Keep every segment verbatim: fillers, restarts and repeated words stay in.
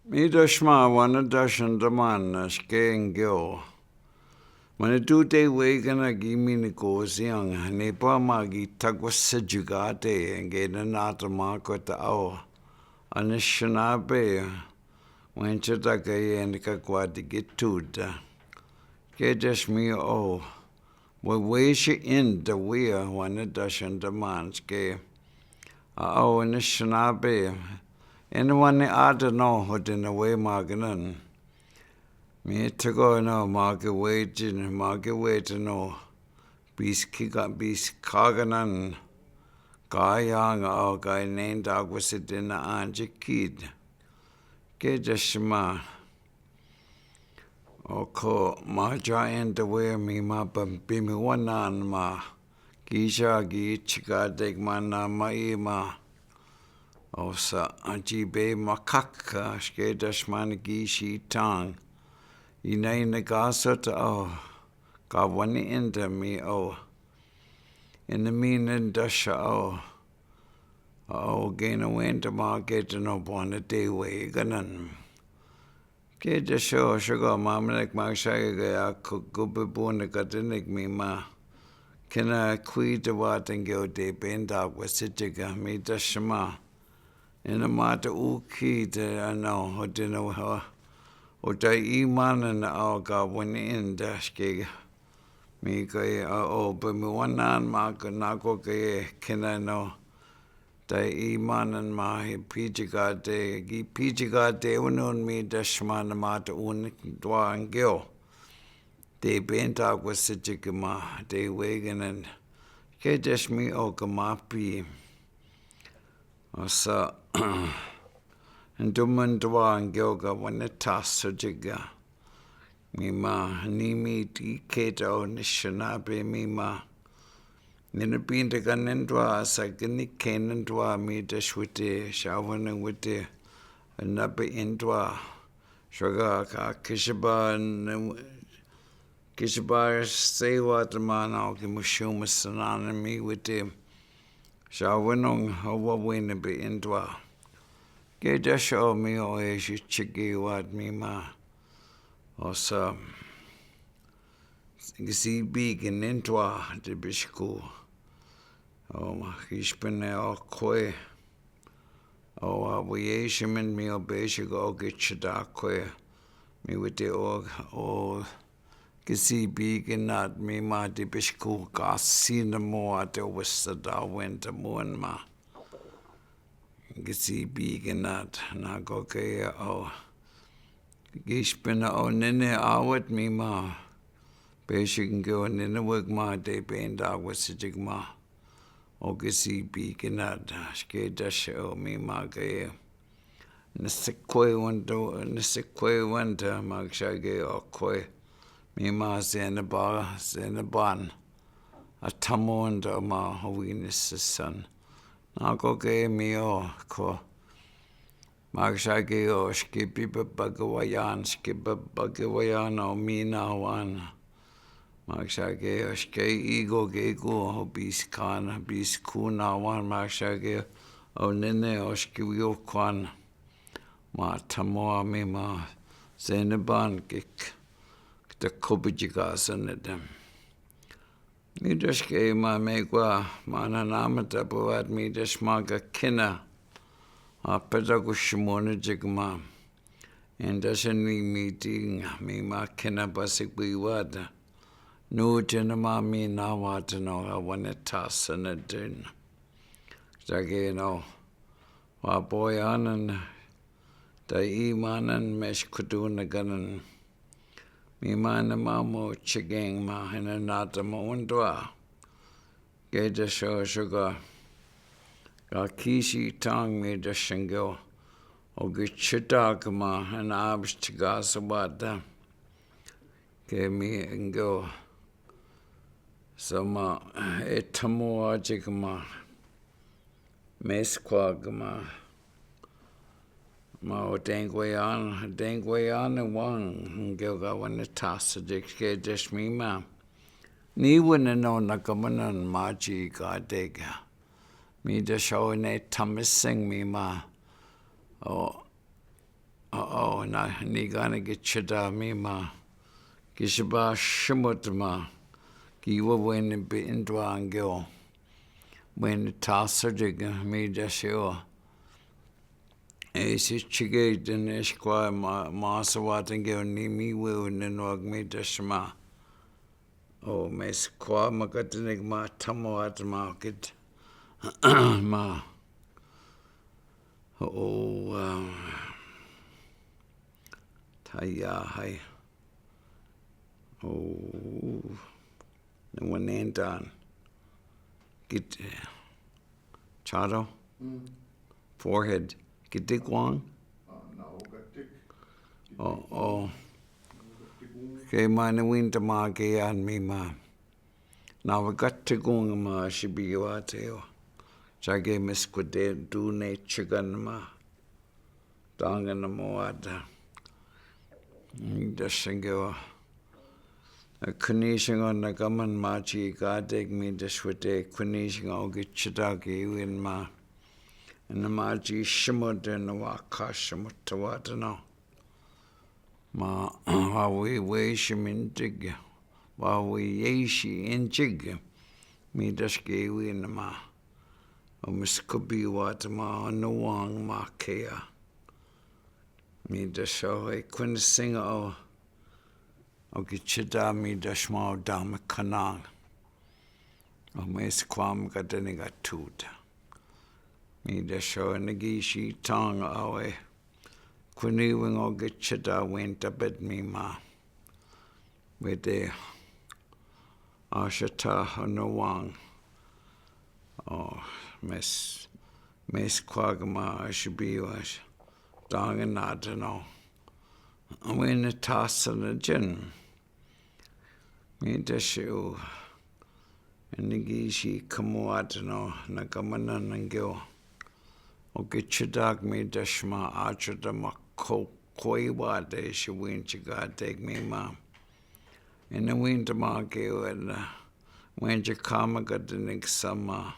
Mi dashma wane dashen daman ske ngeo. Mane tu te we kana gi mi ni ko siang ni pa ma gi takwa sejugate nge na nata ma ko ta ao. Ane shanape wen chata ka ye ni ka kwa di gi tuda. Ke dash mi o. We we shi in da we wane dashen daman ske. A o ne shanape. Ene wane ada no ho dene we ma ganan. Mi teko no ma ke we jin ma ke we te no. Bis kika bis kaganan. Ka yang a o ka nen da kwesi dene anji kid. Ke dash ma. O ko ma ja en da we mi ma pampi mi wanan ma. Gi ja gi chika dek ma na ma i ma. O sa a ji be ma kaka ske dash ma ni gi shi tang. I na i na ga sa ta o. Ka wani en da mi o. Ene mi nen dasha o. O gena wen da ma ke te no bwane te we ganan. Ke dasho shoga mamanek maksha ke a kukupe bune katenek mi ma. Kena kwi te wa tenge o te benda kwesi jega mi dashma. Ene ma te uki te ano ho te no ha. O ta i mana na o ka wani en da ske. Mi ke a o pe mi wanan ma ke na ko ke kena no. Ta i manan ma he pijigate gi pijigate unon mi dashma na ma te un dwa ngeo. Te benta kwesi jega ma te we ganan. Ke dash mi o ka ma pi. O sa nduman dwa ngeo ka wane ta sa jega. Mi ma ni mi ti ke ta o ni shanape mi ma. Nina pinta ka nen dwa sa ke ni ke nen dwa mi dash wete sha wane wete. Nape en dwa. Shoga ka kishiba kishiba se wa ta ma na o ki mushuma sanana mi wete. Sha wane o wa wene be en dwa. Ke dasho mi o e shi chiki wa mi ma. O sa. Gisi bi ginen twa te bishku. O ma kishpene o kwe. O a wiye shimen mi o beshik o gichida kwe. Mi wete o o gisi bi ginat mi ma te bishku ka sina mo a te wisa da wenta mo en ma. Gisi bi ginat na ko ke o. Gishpene o nene awet mi ma. Beshik nge o nene wek ma te benda wisa jik ma. O gisi bi ginat. Ske dasho mi ma ke. Nisi kwe wanta, nisi kwe wanta ma kishake o kwe. Mi ma sene ba, sene ban. A tamo wanta ma hawi nisi san. Na ko ke mi o ko. Ma kishake o skipi pe bagawayan, skipi pe bagawayan o mi na wan. Ma kishake o ske igo ke ko o bis kan, bis ku na wan, ma kishake o nene o skiwi o kwan. Ma tamo a mi ma sene ban kik. Kita kopi jika sene dem. Mi dash ke ma me kwa ma na na ma ta po at mi dash ma ka kina. A peta ku shimona jik ma. En dash ni meeting mi ma kina pa sikwi wata. Nu tena ma mi na wata no a wane ta sene den. Kita ke no. Wa boy anan. Ta i manan mesh kuduna ganan. Mi ma na ma mo chigeng ma hena nata mo undwa. Ke dasho shoga. Ka kishi tang mi dashengel. O gichita kama hena abs tiga sabata. Ke mi ngel. Sama e tamo a jik ma. Mes kwa gama. Ma o dengweyan, dengweyan e wang, ngeo ga wane tasa jik ke dash mi ma. Ni wane no na kamanan ma ji ga dega. Mi dasho ne tamising mi ma. O, o, o, na, ni gane ki tita mi ma, ki sipa simot ma, ki wa wene bi indwa ngeo. Wene tasa jega mi da siwa. E si chige dene sikwa ma, ma sa wata ngeo ni mi we une nwag mi da sima. O, me sikwa ma katinik ma tamo at ma kit. Ma. O, um, taya hai. O, na wanendan. Kit, charo? Forehead. Kitikwang? O, o. Ke ma ne winta ma ke an mi ma. Na wa katikwang ma sipi wa teo. Chage me sikwede dune chikan ma. Tangan mo wata. Da singewa. Kunising o na kaman maji ka deg mi da swete kunising o ki tita ke win ma. Na maji simot na wa ka simot ta wata no. Ma, wa wi we simintig. Wa wi ye si intig. Mi da ske win ma. O mi skupi wata ma, o na wang ma kea. Mi da so e kunising o. O ki tita mi da sma o dame kanang. O me sikwa ma katene ka tuta. Mi da so e na gi si tang o e. Kuni wing o ki tita win tapet mi ma. Wete a sita o na wang. O, me s-, me sikwa ma a sipi wa s-, tangan ata no. Wene tasa na jin. Mi da si u. Ene gi si kamo ata no, na kamana na ngeo. O ki tita mi da sma a tita ma ko, kwe wata si winti ka deg mi ma. Ene winta ma ke wena. Winti kama katinik sama.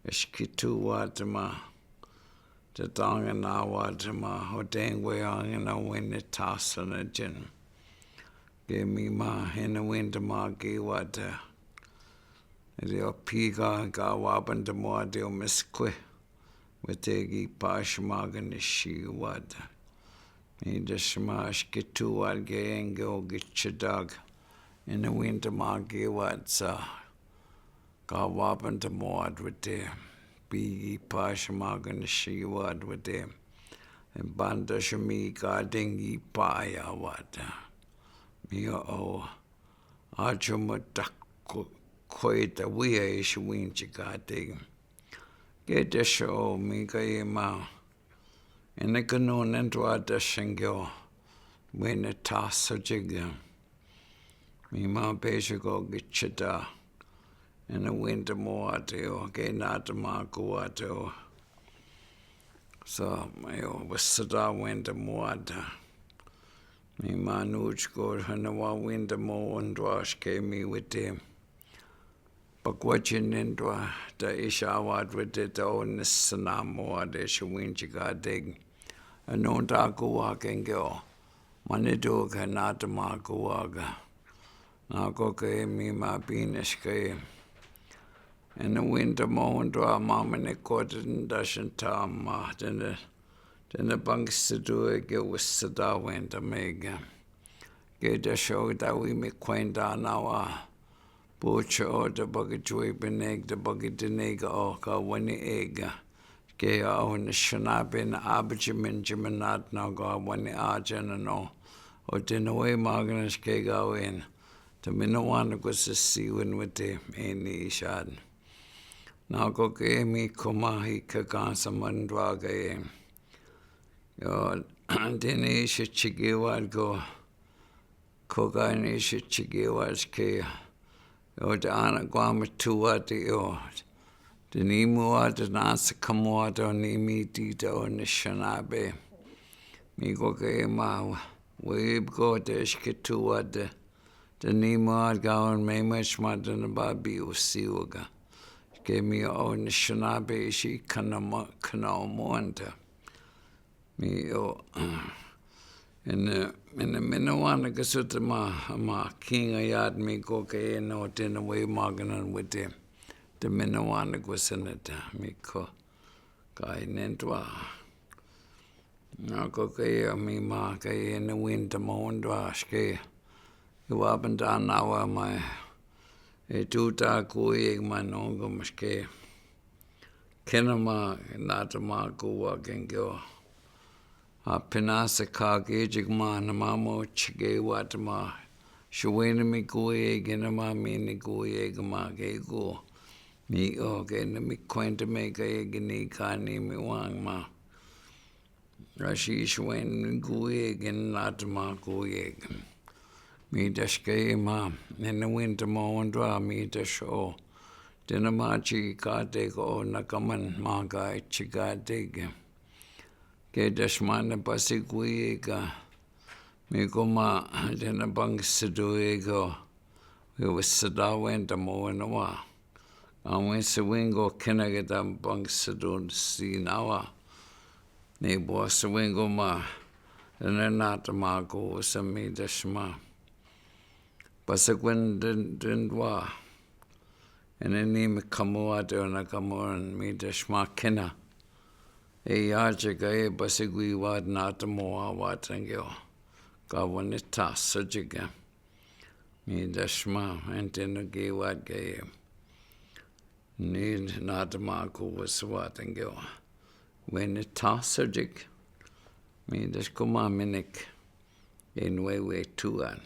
Eski tu wata ma. Te tangan a wata ma. O tengwe angan a wene tasa na jin. Ke mi ma, ene winta ma ke wata. Ede o pika ka wapan te mo ade o me sikwe. Wete gi pasi ma gane si wata. Mi da sma eski tu wata ke enge o ki tita. Ene winta ma ke wata sa. Ka wapan te mo wata wete. Pigi pasi ma gane si wata wete. E banda si mi ka dengi pa ya wata. Mi o. Ajo mo ta ko, ko e ta wia e si winti ka te. Ke te so mi ka e ma. Ene kanu nen tu ata sengeo. Wene tasa jega. Mi ma pese ko ki tita. Ene winta mo ata o, ke nata ma ko ata o. So, mi o, wa sita winta mo ata. Mi ma nuch ko, hana wa winta mo ondwa ske mi wete. Pakwachi nendwa, ta isa wata wete ta o nisana mo ata si winti ka deg. Ano ta ko wa kengeo. Mane do ka nata ma ko wa ka. Na ko ke mi ma pinis ke. Ene winta mo ondwa ma mane ko te nda senta ma te nda, te nda pangisitu e ke wa sita winta mega. Ke te so ta wi mi kwenta na wa. Pocho o te paki tui pinek te paki tinek o ka wani ega. Ke a o ni sinape na abichimin chiminat na ka wani a jena no. O te na we magnas ke ka wen. Te mina wana ko sisi wen wete eni isad. Na ko ke mi kuma hi ka kansa mandwa ke. Yo, tene si chiki wad ko. Ko ka ni si chiki wad ke. Yo, te ana kwa ma tu wad yo. Te ni mu wad na sa kamu wad o ni mi ti te o ni sinape. Mi ko ke ma wa. Wib ko te si ke tu wad. Te ni mu wad ka on me ma sma te na ba bi o si wa ka. Ke mi o ni sinape si kana ma, kana o mo anta. Mi o, Ene, ene, mene wane ke sote ma, ma kinga yad mi ko ke ene o tene we ma ke nan wete. Te mene wane ko seneta mi ko. Ka ene tua. Na ko ke mi ma ke ene win te ma on tua ske. Iwa benda na wa ma. E tu ta ku e ma no ko ma ske. Kena ma na te ma ku wa ken ke o. A pena se ka ke jik ma na ma mo chike wa te ma. Shwene mi ku e ke na ma mi ni ku e ke ma ke ku. Mi o ke na mi kwente me ke e ke ni ka ni mi wang ma. Rashi shwene mi ku e ke na te ma ku e ke. Mi dash ke ma. Ene win te ma on tua mi dash o. Tena ma chi ka te ko na kaman ma ka chi ka te ke. Ke dash ma ne pasi ku e ka. Mi ko ma tena pang sedu e ko. Ke wa seda wen ta mo wen wa. Ka wen se win ko kena ke ta pang sedu si na wa. Ni bo se win ko ma. Ene na te ma ko se mi dash ma. Pasi kwen den, den wa. Ene ni mi kamo wa te ona kamo mi dash ma kena. E ya che ka e pasi kwi wa na te mo wa wa tenge o. Ka wane ta so che ke. Mi dash ma, en teno ke wa ke e. Ni na te ma ku wa se wa tenge o. Wane ta so che ke. Mi dash ko ma minik. En we we tu an.